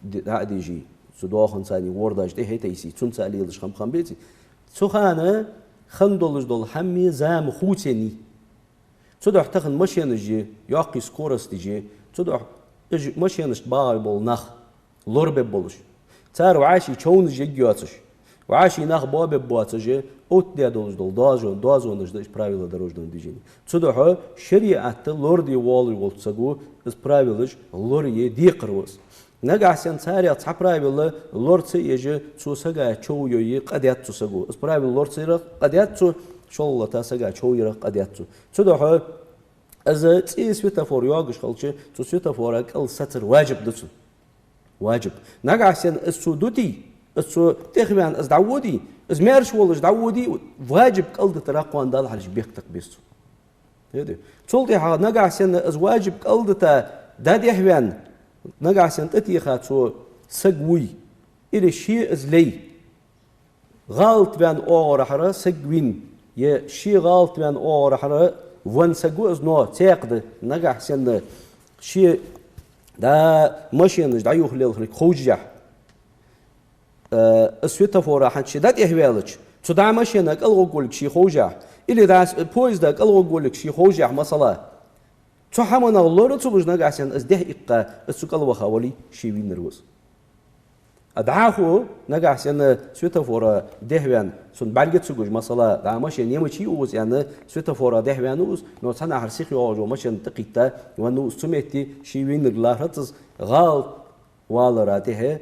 ди-, дӀа а дийжий, цу доаханца вордаш тӀехьа тайсий, цунца лелаш хам-, хам беций. Цу хана хинна долаш дола хӀама, зама хувцаеннай. Цудухьа тахан машенаш я, йоккхий скоросташ я, цудухьа уж машенашта багӀаш бола нах лорабеш болаш, цар вӀаший човнаш ергйоацаш, вӀаший нах боабеш боацаш, оттадаь долаш дола доазон-, доазонаш да уж правила дорожного движения. Цудухьа шариӀата лораде воаллаш волча саго из правилаш лорае декхар ва из. Нагахьа санна царех цхьа правила лора ца еш, цо сага чов йой, къа даьд цу саго. Из правила лора ца ярах къа даьд цо, шоллагӀа лата сага чов ярах къа даьд цо. Цудухьа из цӀи светофор йоагаш хилча, цу светофора кӀал сацар ваджиб да цун. Ваджиб. Нагахьа санна из цо дутий, из цо тӀехваьнна из дӀаводий, из маьрша волаш дӀаводий, ваджиб кӀалдитарах кхоана Далла хьалхашка бехктакха беза цо. Хетий? Цул тӀехьагӀа нагахьа санна из ваджиб кӀалдита дӀадехьаваьнна, нагахьа санна тӀатеха цо саг вуй, или ше из лей, гӀалат ваьнна оагӀорахьара саг вийна, е ше гӀалат ваьнна оагӀорахьара Венна саг ва из, но цхьаькха да, нагахьа санна ше дӀа машенаш дӀаюха лелхарг ховшшехь, э, из светофора хьалха ше дӀатӀехваьлча, цу дӀа машена кӀалгӀоргволга ше ховшшехь, или дӀа с-, поезда кӀалгӀоргволга ше ховшшехь, масала, цу хӀаманах лора ца луш нагахьа санна из дехьа иккха, из цу кӀалваха вале, ше вийнар ва из. А дӀахо нагахьа санна светофора дехьаваьнна, цунна бӀарга ца гуш, масала, дӀа машен емачий укхаза аьнна, светофора дехьаваьнна ва из, но цхьанахьара сиха йоагӀаш йола машен тӀакхийтта венна ва из цу метте, ше вийнарг лархӀац из, гӀалат валара тӀехьа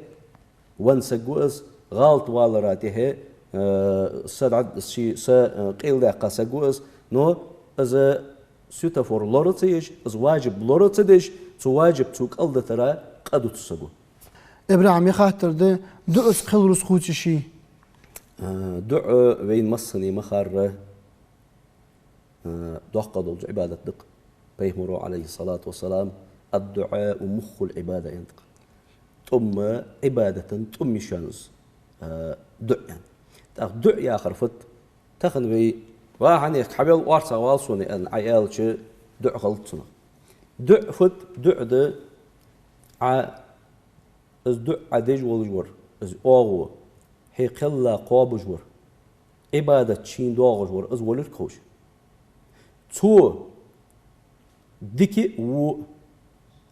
венна саг ва из, гӀалат валара тӀехьа, э, са дӀа-, ши-, са, э, къайладаьккха саг ва из, но из светофор лора ца еш, из важиб лора ца деш, цу важиб цо кӀалдитара къа ду цу саго. ИбрахӀим, ер хаттар да, дуӀаца кхел рузкъа хувций ший? Э, дуӀа вайна массанена ма харра, э, доккха долча Ӏибадатех да-кх. Пайхамаро, Ӏалайхи ссалату вассалам, «الدعاء مخ العبادة» аьннад-кх. ТӀум, Ӏибадата тӀум я шоана из, э, дуӀа аьнна. ТӀаккха дуӀа яхар фуд? Тахан вай: «Ва, хьанехк, хьавел, орцагӀвала сона», аьнна, Ӏа аьлча, дуӀа хилац цунах. ДуӀа фуд? ДуӀа да Ӏа, из дуӀа Ӏа деш волаш вар, из оагӀув, хье кхелла кхоабаш вар, Ӏибадат шийна доагӀаш вар, из волга ховш. Цо дика а, во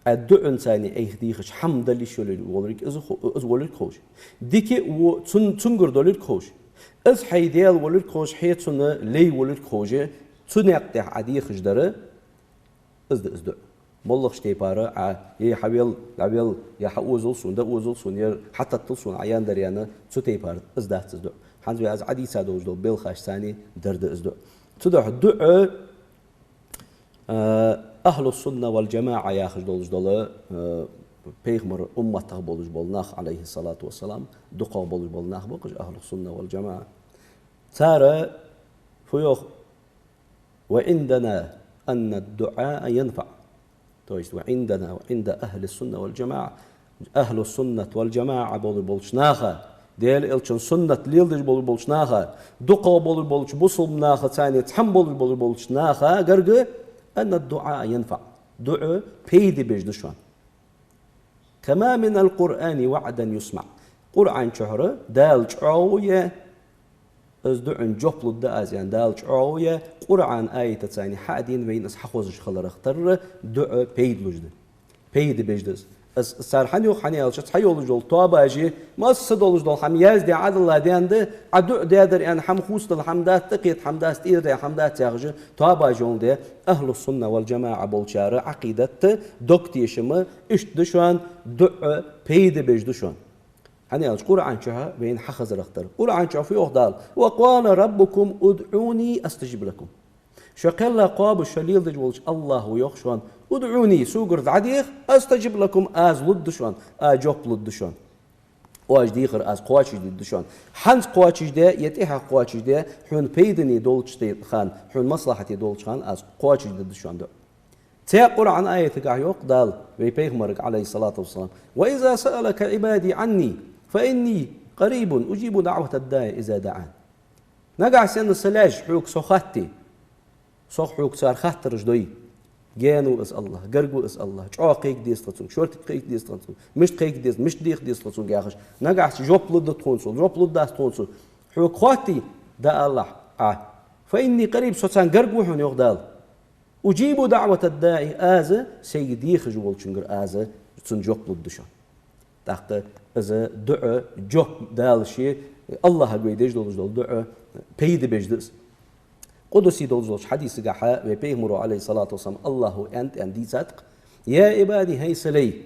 а, Ӏа дуӀанца цхьана Ӏайха дийхача хӀама дала йиш йолаш волга, из хо-, из волга ховш. Дика а, во а цун-, цунгара долга ховш. Из хьай Даьла волга ховш, хье цунна лай волга ховш, цу наькъа тӀа Ӏа дехаш дар, из да из дуӀа. МоллагӀча тайпара Ӏа: «Е, хьавел, дӀавел, е хьаозал сона, дӀаозал сона, е хьататтал сона Ӏа яьннадар», аьнна, цу тайпара из дац из дуӀа. ХӀанз вай аз Ӏадийца долаш дола белхаш цхьана дар да из дуӀа. Цудухьа дуӀа, э, ахӀлу сунна вал джамаӀа яхаш долаш дола, э, пайхамара умматах болаш бола нах, Ӏалайхи ссалату вассалам, дукхагӀа болаш бола нах ба-кх уж ахӀлу сунна вал джамаӀа. Цар фу йоах: «وعندنا أن الدعاء ينفع». То есть, «وعندنا», وعند أهل السنة والجماعة, ахӀлу суннат вал джамаӀа болаш болча наха, Даьла Элчан суннат леладеш болаш болча наха, дукхагӀа болаш болча бусалба наха, цхьана цхьана болаш болаш болча наха гарга: «أن الدعاء ينفع». ДуӀа пайда беш да шоана. «كما من القرآن وعدا يسمع». Къуръан чухьара Дала чӀоагӀо я, из дуӀан жоп лургда аз аьнна, Дала чӀоагӀо я, Къуръан аятаца цхьана хьадена вайна из хьахозаш хиларах тарра, дуӀа пайда луш да. Пайда беш да из. Из, из цар хӀана йоах, хӀана аьлча, цхьайолаш йола тоабаш, масса долаш дола хӀама яздаь Ӏадилла даьнна да, Ӏа дуӀа даьдар аьнна хӀама хувцадала хӀама дац, тӀакхета хӀама дац, тӀера даь хӀама дац яхаш, тоабаш йоландаь, ахӀлу сунна вал джамаӀа болчар Ӏакъидат, дог тешам иштта да шоана, дуӀа пайда беш да шоана. ХӀана аьлча, Къуръан чухьа вайна хьахозарах тарра. Къуръан чухьа фу йоах Дала: «وقال ربكم ادعوني أستجب لكم». Шо кхелла кхоабаш, шо леладеш волча АллахӀо йоах шоана: «ادعوني», согара дӀадеха, «أستجب لكم», аз лургда шоана, аз жоп лургда шоана. Оаш дехар аз кхоачашдергда шоана. ХӀанз кхоачашде, е тӀехьагӀа кхоачашде, хьона пайдане долча хана, хьона маслахьате долча хана аз кхоачашдергда шоана дуӀа. Цхьан Къуръан аятагахь йоах Дала вай пайхамарга, Ӏалайхи ссалату вассалам: «وإذا سألك عبادي عني فإني قريب أجيب دعوة الداع إذا دعان». Нагахьа санна са лаьш хьога со хатте, сох хьога цар хаттараш дой. Гаьна ва из АллахӀ, гарга ва из АллахӀ, чӀоагӀа кхайка деза тха цунга, шортта кхайка деза тха цунга, мишта кхайка деза, мишта деха деза тха цунга яхаш. Нагахьа жоп лургда тхона цо, жоп лургдац тхона цо. Хьога хоатте, дӀаалалахь Ӏа. «فإني قريب», со царна гарга ва хьона, йоах Дала. «أجيب دعوة الداع», аз сайга дехаш волчунгара аз цунна жоп лургда шоана. ТӀаккха из дуӀа, жоп Дала ше, АллахӀага вай деш долаш дола дуӀа пайда беш да из. Къудси долаш долча хьадисагахьа вай пайхамаро, Ӏалайхи ссалату вассалам, АллахӀо аьннад аьнна дийцад-кх: «يا عبادي», хӀай са лай,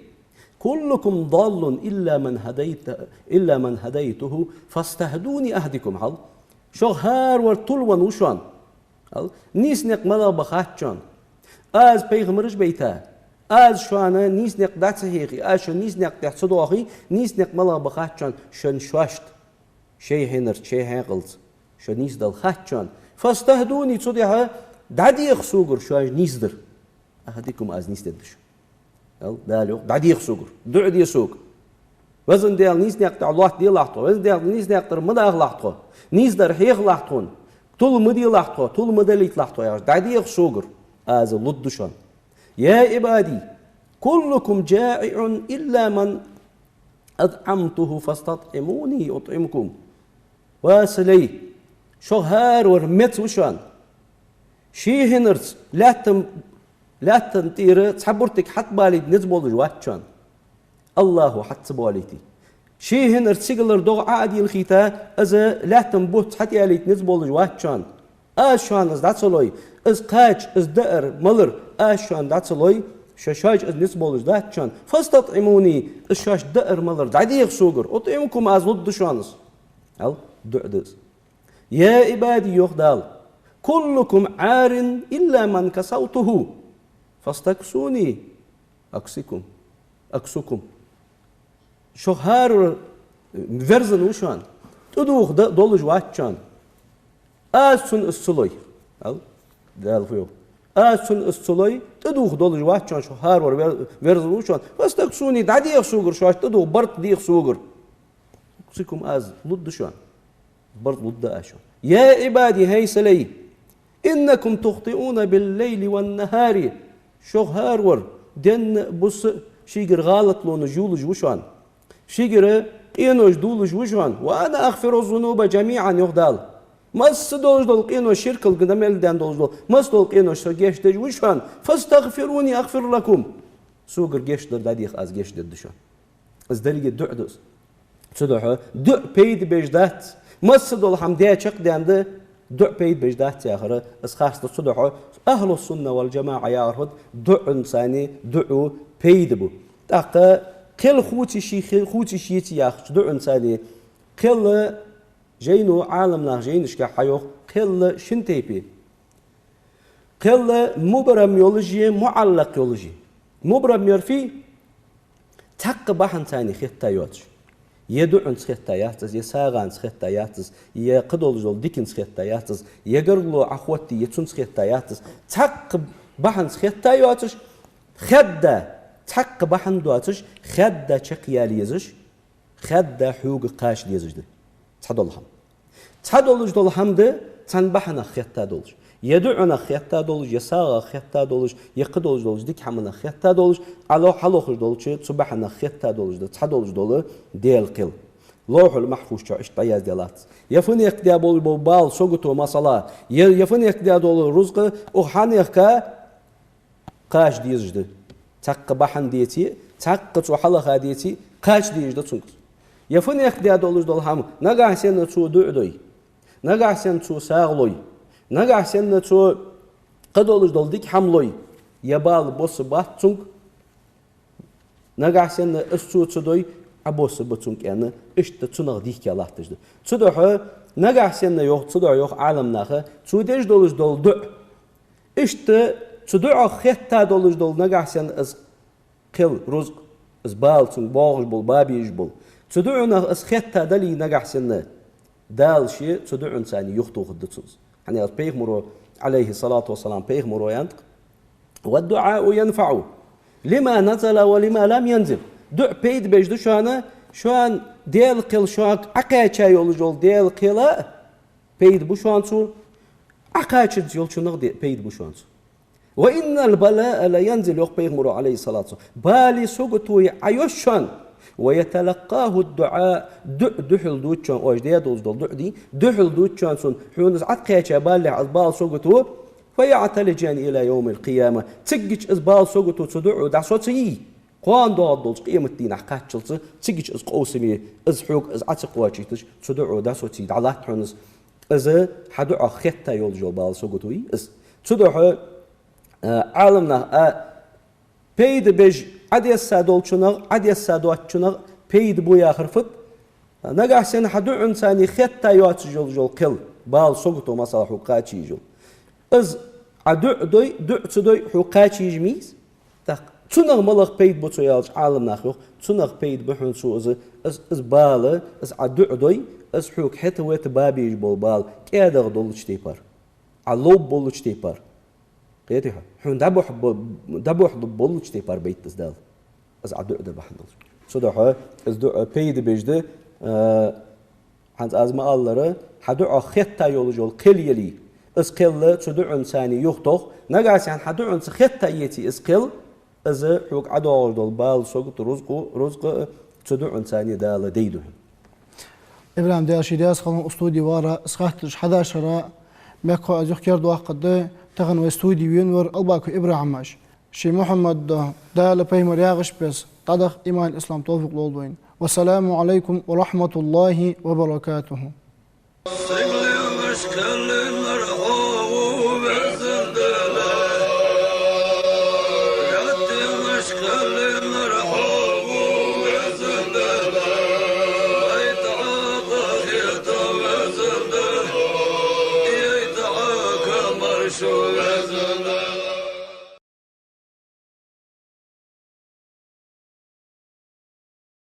«كلكم ضال إلا من هديت، إلا من هديته فاستهدوني أهدكم», хьал. Шох хӀаравар тилвенна ва шоана. Ал, нийса никъ малагӀа ба хац шоана. Аз пайхамараш байта, аз шоана нийса никъ дӀа ца хьехе, аз шо нийса никъ тӀа ца дохе, нийса никъ малагӀа ба хац шоана, шоана шоашта, шоай хьинарца, шоай хьаькъалца шо нийсдала хац шоана. «فاستهدوني», цудухьа дӀадеха согара шоаш нийсдар. «أهدكم», аз нийсдергда шо. Ал, Дала йоах, дӀадеха согара, дуӀа де сога. Везан Даьла, нийса никъ тӀа лоаттаделахь тхо, Везан Даьла, нийса никъ тӀара ма дахалахь тхо, нийсдар хьехалахь тхона. Тилла ма делахь тхо, тилла ма далийталахь тхо, яхаш, дӀадеха согара, аз лургда шоана. يا عبادي كلكم جائع إلا من أطعمته فاستطعموني أطعمكم. Ва са лай, шух хӀаравар меца ва шоана. Ший хинарца лаьттан, лаьттан тӀера цхьа буртиг хьатӀабалийта низ болаш вац шоана. АллахӀо хьатӀа ца балийте. Ший хинарца сигалара догӀа Ӏо а делхийта, из лаьттан бутт хьатӀаялийта низ болаш вац шоана. Аз шоана из дӀа ца лой, из кхача, из даар-малар аз шоана дӀа ца лой, шо шоаш из низ болаш дац шоана. فاستطعموني, из шоашта даар-малар дӀадеха согара, أطعمكم, аз лургда шоана из. Ал, дуӀа да из. يا عبادي, йоах Дала, كلكم عار إلا من كسوته فاستكسوني أكسكم، أكسكم. Шух хӀаравар верзана ва шоана, тӀадувха да-, долаш вац шоана. Аз цунна из ца лой. Ал, Дала фу йоах? Аз цунна из ца лой, тӀадувха долаш вац шоана, шух хӀаравар вер-, верзана ва шоана. فاستكسوني, дӀадеха согара, шоашта тӀадувха барт деха согара. أكسكم, аз лургда шоана. Барт лургда аз шоана. يا عبادي, хӀай са лай, إنكم تخطئون بالليل والنهار. Шух хӀаравар, денна а, бус а шийгара гӀалатлонаш юлаш ва шоана. Шийгара къинош дулаш ва шоана. وأنا أغفر الذنوب جميعا, йоах Дала. Масса долаш дола къинош, ширкал гӀа мел даьнна долаш дола, масса дола къинош со гешт деш ва шоана. فاستغفروني أغفر لكم. Согара гешт дар дӀадеха, аз гешт дергда шоана. Из деррига дуӀа да из. Цудухьа дуӀа пайда беш дац. Масса дола хӀама даь чакхдаьнна да, дуӀа пайда беш дац яхар, из харц да. Цудухьа ахӀлу сунна вал джамаӀа яхар фуд, дуӀанца цхьана дуӀа пайда бу. ТӀаккха кхел хувцаш йий, хи-, хувцаш йеций яхача дуӀанца цхьана, кхел жайно, Ӏаламнаха жайнашка хьайоах, кхел шин тайпа я. Кхел мубрам йолаш я, муӀаллакъ йолаш я. Мубрам яр фуй? Цхьаккха бахьанца цхьана хетта йоацаш. Е дуӀанца хетта яц из, е сагӀанца хетта яц из, е кхыдолаш дола диканца хетта яц из, е гаргало Ӏохоттий, е цунца хетта яц из. Цхьаккха бахьанца хетта йоацаш, хадда, цхьаккха бахьан доацаш, хадда чакхъяла езаш, хадда хьога кхача дезаш да. Цхьа дола хӀама. Цхьа долаш дола хӀама да, цхьан бахьанах хетта долаш. Е дуӀанах хетта долаш, е сагӀах хетта долаш, е кхыдолаш долча дика хӀаманах хетта долаш, Ӏало-, хьалохаш долча цу бахьанах хетта долаш да, цхьа долаш дола Даьла кхел. Ловхьул-Махьфуз чу иштта дӀаяздаь латт из. Е фуннагӀа даь болаш бола бала сагото, масала, е, е фуннагӀа даь дола рузкъа, укх хьанехка кхача дезаш да. Цхьаккха бахьан деце, цхьаккха цо хьалаха деце, кхача дезаш да цунга. Е фуннагӀа даь долаш дола хӀама, нагахьа санна цо дуӀа дой, нагахьа санна цо сагӀа лой, нагахьа санна цо кхыдолаш дола дика хӀама лой, е бала босса бац цунга, нагахьа санна из цо ца дой, Ӏа босса ба цунга аьнна, иштта цунах дийхка латташ да. Цудухьа нагахьа санна йоах, цудухьа йоах Ӏаламнаха, цо деш долаш дола дуӀа, иштта цу дуӀах хетта долаш дола нагахьа санна из кхел, рузкъа, из бала, цунга боагӀаш бола, бабеш бола. Цу дуӀанах из хетта дале нагахьа санна, Дала ше цу дуӀанца цхьана юхатохаргда цунца. ХӀана аьлча пайхамаро, Ӏалайхи ссалату вассалам, пайхамаро аьннад: والدعاء ينفع لما نزل ولما لم ينزل. ДуӀа пайда беш да шоана, шоана Даьла кхел, шуга Ӏокхаьча йолаш йола Даьла кхел а пайда бу шоана цо, Ӏокхачанза йолчунах де-, пайда бу шоана цо. وإن البلاء لينزل, йоах пайхамаро, Ӏалайхи ссалату вассалам, бала, сагото ӀойоагӀа шоана, ويتلقاه الدعاء, дуӀа духьал дувц шоана, оаш даь долаш дола дуӀа дий, духьал дувц шоана цунна, хьона из Ӏокхаьча баллалехь из бала, сагото, فيعتلجان إلى يوم القيامة. Циггача из бала, сагото цу дуӀо дӀасоций, кхоана доагӀаргдолча къематдийнахьа кхаччалца, циггача из къовсаме, из хьога из Ӏо ца кхоачийташ, цу дуӀо дӀасоций, дӀалатт хьона из. Из хьа дуӀах хетта йолаш йола бала, сагото я из. Цудухьа, а, Ӏаламнаха, а, пайда беш Ӏодесса долчунах, Ӏодесса доацачунах пайда бу яхар фуд? Нагахьа санна хьа дуӀанца цхьана хетта йоацаш йолаш йола кхел, бала, сагото, масала, хьога кхача езаш йола. Из Ӏа дуӀа дой, дуӀа ца дой, хьога кхача езаш ма йий из. ТӀаккха цунах малагӀа пайда бу цо аьлча, Ӏаламнаха йоах, цунах пайда бу хьона цо из, из, из бала, из Ӏа дуӀа дой, из хьога хӀета-вета бабеш бола бала, кӀаьдагӀа долча тайпара, Ӏа ловш болча тайпара. Кхетий хьо? Хьона дӀабохь бо-, дӀабохь болча тайпара байтта из Дала, из Ӏа дуӀа дар бахьан долаш. Цудухьа из дуӀа пайда беш да, а, ХӀанз аз ма аллара, хьа дуӀа хетта йолаш йола кхел яле, из кхел цу дуӀанца юхатох, нагахьа санна хьа дуӀанца хетта еце из кхел, из хьога ӀодоагӀаш дола бала, сагот, рузкъа, рузкъа цу дуӀанца Дала дайду хьона. ИбрахӀим, Даьла ший раьза хилва хьона, укх студе вахар, из хаттараш хьадашара, мекхо аз юха кердаваккхаргда, тахан вай студе венавар Албаков ИбрахӀим ва. Ший Мухьаммад да, Дала, пайхамар яхаш беса, дӀадаха иман, ислам товфикъ лолда вайна. والسلام عليكم ورحمة الله وبركاته.